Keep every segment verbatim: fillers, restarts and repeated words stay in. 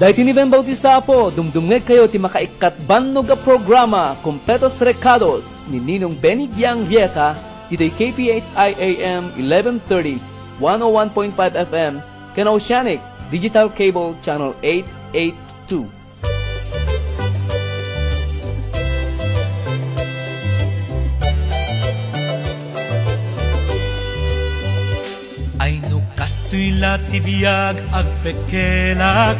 Daytoy ni Ben Bautista Apo, dumdumngegkayo ti makaikkat bannog a programa, Kompletos Rekados, ni Ninong Benny Giang Rieta, ditoy K P H I A M eleven thirty, one oh one point five F M, ken Oceanic Digital Cable Channel eight eight two. Ay no kastoy la ti biag, agpekkelak.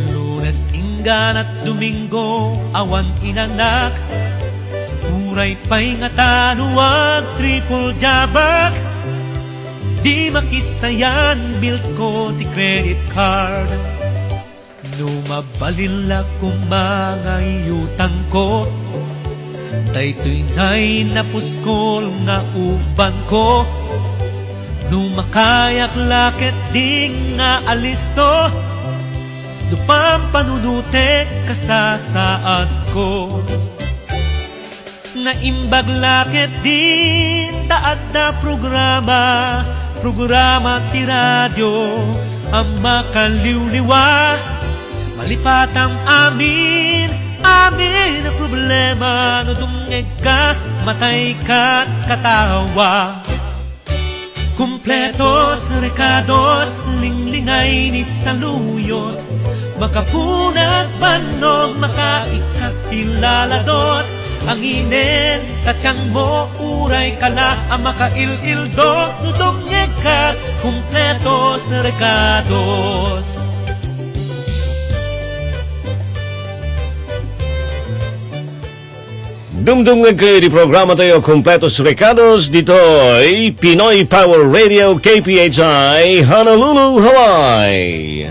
Lunes, ingganat Domingo, awan inanak. Uray pay ngata no ag-triple jabak. Di makisayan bills ko ti credit card. No mabalin la koma nga iyutangko, daytoy nay napuskol nga ubanko. No makayak la ketdi nga alisto, no pampanunotek kasasaadko. Naimbag la ketdin ta adda programa, programa ti radio a makaliwliwa. Malipatam amin, amin a problema, no dumngegka, matayka katawa. Kumpletos rekados, linglingay ni saluyot. Makapunas bannog, makaikkat ti laladot. Anginen, katiangmo, uray kala a makail-ildo. No dumngegka, kumpletos rekados. Dumdumngegkayo iti programa tayo, Kompletos Rekados, ditoy Pinoy Power Radio, K P H I, Honolulu, Hawaii.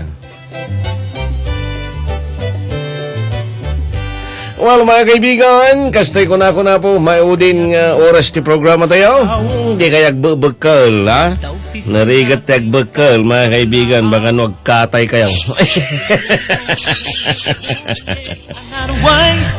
Well, mga kaibigan, kastay kunakuna po, maudin nga oras ti programa tayo. Hmm, di kay agbebekkel, ha? Narigat ti agbekkel, mga kaibigan, baka no agkatay kayo.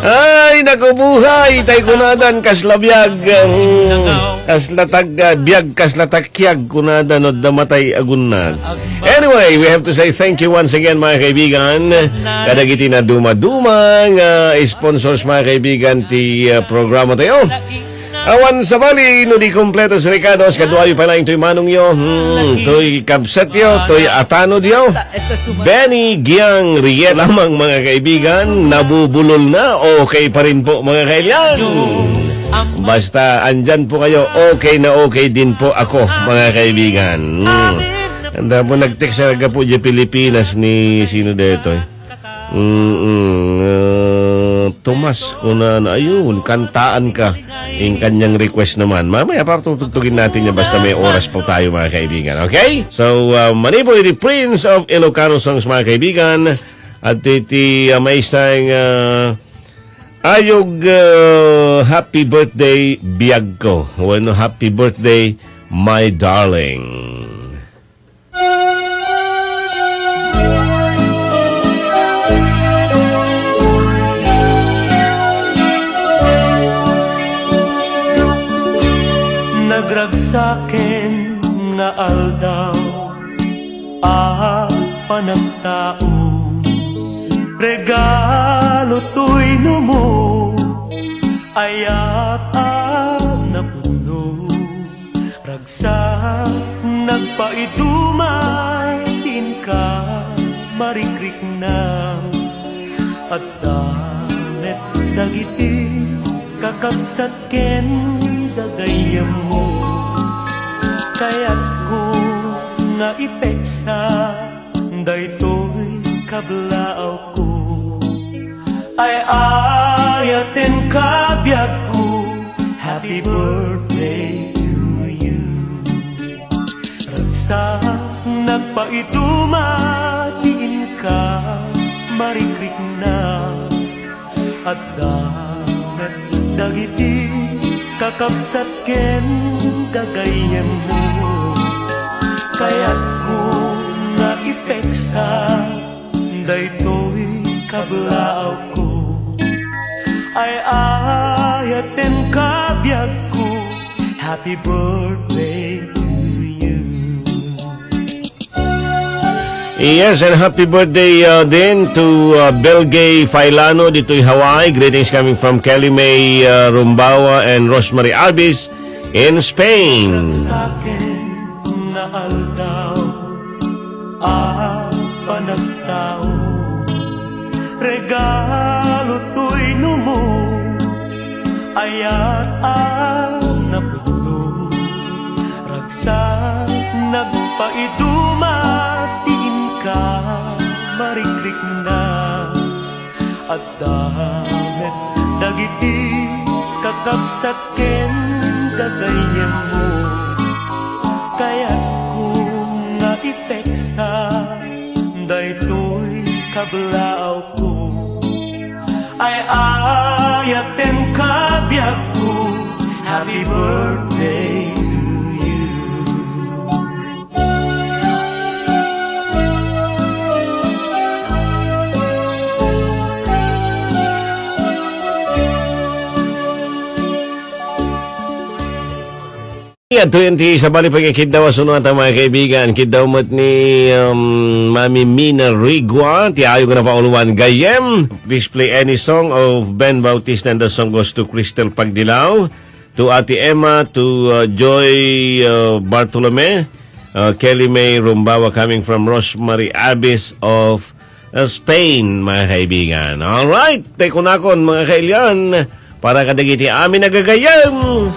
Ay, naku, buhay! Tay kunadan, kasla biag, um, kasla tag-, ah, biag, kasla takyag, kunadan, no, damatay agunnag. Anyway, we have to say thank you once again, mga kaibigan, kadagiti naduma-duma nga sponsors, mga kaibigan, ti, ah, programa tayo. Awan sabali, no di kumpletos rekados, kaduayo pay laeng toy manongyo, hmm, toy kabsatyo, toy atanodyo. Benny Giang Riet lamang, mga kaibigan, nabubulol na, okay pa rin po, mga kailian. Basta andyan po kayo, okay na okay din po ako, mga kaibigan. Hmm. Anda po nag-text sa po di Pilipinas ni sino dito eh. Mm, ah, Tomas, kunana, ayun, kantaan ka. Ing kanyang request naman. Mamaya, para tutugtugin natin yan, basta may oras po tayo, mga kaibigan. Okay? So, ah, manipod iti Prince of Ilocano Songs, mga kaibigan. At iti, ah, may isang, ah, ayog, ah, happy birthday, biag ko. Bueno, happy birthday, my darling. Nagragsaken nga aldaw a panagtaom, regalo toy numo, ayat a napudno. Ragsak, nagpaiduma ti inka marikrikna. Adda met dagiti kakabsat ken gagayyemmo. Kayatko nga ipeksa daytoy kablaawko. Ay-ayaten ka biagko, happy birthday to you. Ragsak, nagpaiduma ti inka marikrikna. Adda met dagiti kakabsat ken gagayyemmo. Kayatko nga ipeksa daytoy kablaawko. Ay-ayaten ka biagko, happy birthday to you. Yes, and happy birthday, uh, din to, uh, Belgay Failano ditoy Hawaii. Greetings coming from Kelly May, uh, Rumbawa and Rosemary Abis in Spain. Sa akin na aldaw a panagtao, regalo toy numo, ayat a napudno, ragsak nagpaiduma ti inka marikrikna. Adda met dagiti kakabsat ken gagayyemmo. Kayatko nga ipeksa daytoy kablaawko. Ay-ayatenka, biagko. Happy birthday to you. Yan, twenty, sabali pagkikiddaw a sunuan ta, mga kaibigan. Kiddaw met ni, um, Mami Mina Rigua, ti ayo nga napauluan. Gayyem, please play any song of Ben Bautista and the song goes to Crystal Pagdilaw, to Ate Emma, to, uh, Joy, uh, Bartolome, uh, Kelly May Rumbawa coming from Rosemary Abis of, uh, Spain, mga kaibigan. Alright, tay kunakon, mga kailian, para kadagiti amin a gagayyem.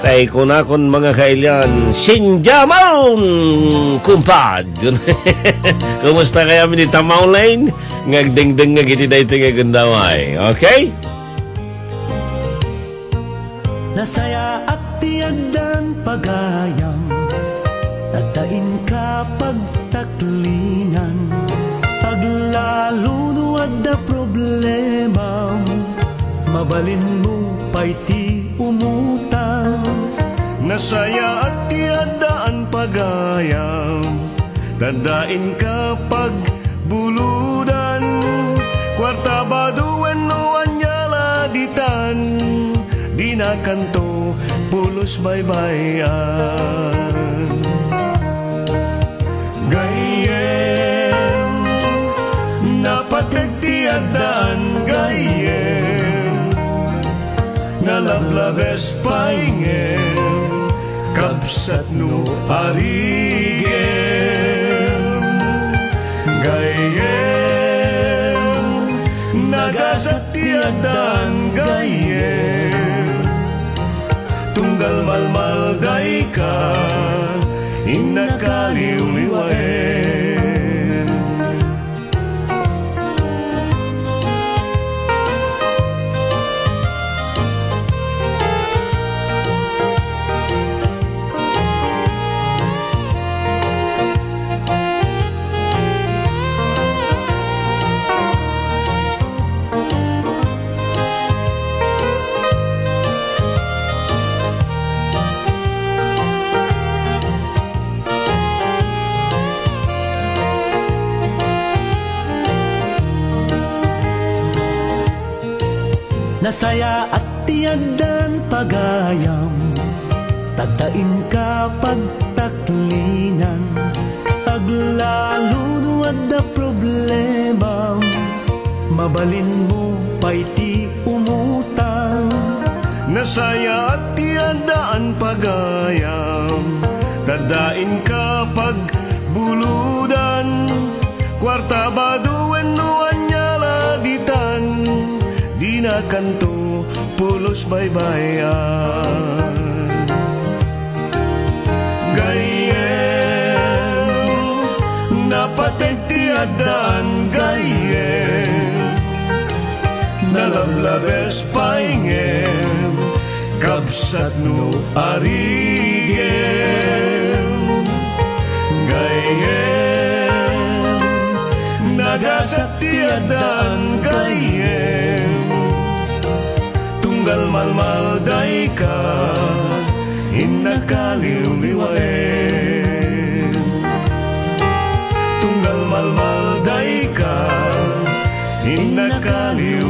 Tay kunakon, mga kailian, sinjamon, kumpad. Kumusta kayo amin di Tamau Lane? Ngagdengdeng nga giti daytoy nga gundaway. Okay? Nasayaat ti addan pagayam, nadda inka pagtaklinan. Aglalo no adda problemam, mabalinmo pay ti umutang. Nasayaat ti addaan pagayam, nadda inka pagbuludan. Kuarta, bado wenno ania la ditan, dinakanto pulos baybay-an. Gayyem, napateg ti addaan, gayyem. Nalablabes pay ngem, kabsat no arigem. Gayyem, nagasat ti addaan, gayyem. Tunggal malmaldayka, innaka liwliwaem. Nasayaat ti addan pagayam, tadda inka pagtaklinan. Aglalo no adda problemam, mabalinmo pay ti umutang. Nasayaat ti addaan pagayam, tadda inka pagbuludan. Kuarta, bado wenno ania la ditan, dinakanto pulos baybay-an. Gayyem, napateg ti addaan, gayyem. Nalablabes pay ngem, kabsat no arigem. Gayyem, nagasat ti addaan, gayyem. Tunggal malmaldayka, innaka liwliwaem. Tunggal malmaldayka, innaka liw